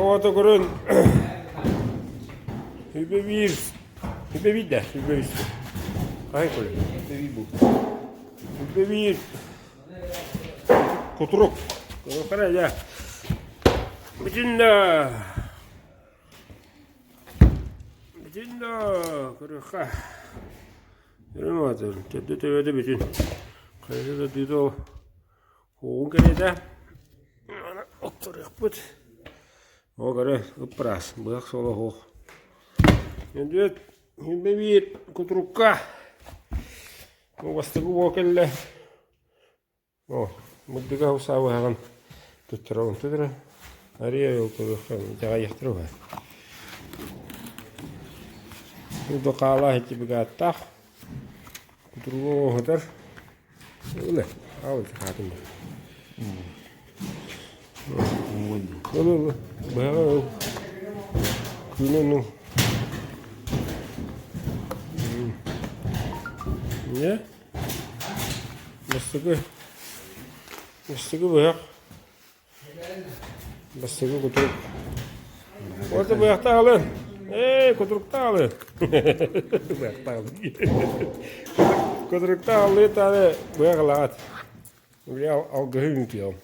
Оҕото көрөн Үбэ биир, үбэ биир да, үбэ үс. Хаһан көрө? Үбэ биир бу. Үбэ биир кутурук. Көрө дьэ. Бүтүн да. Бүтүн да көрүөххэ. Көрүм аатыр. Төрдө төбөтө бүтүн. Хайа да дыыта ол. Угун кэриэтэ. Отторуохпут. Ол көрө ыппыраас, быһах суола суох. Үндүөт биир кутурукка бастакы уол кэллэ. О, мырдыга усаабыһаҕын туттарабын туттара. Ария ол көрүөххэ итэҕэйиэхтэрэ уһа. Бу хаалаах итибигааттаах кутуругу оҥоһутар. Ылы, аал хаатын. Ыл ыл, быһаҕы ыл. Күнү ну. Не? Бастакы бастакы быһах. Бастакы кутурук. Орто быһахта алын. Эй, кутурукта алын. Быһахта алын. Кутурукта алыы тары быһах ылаат. Бля, алгыһы үҥкүйөм.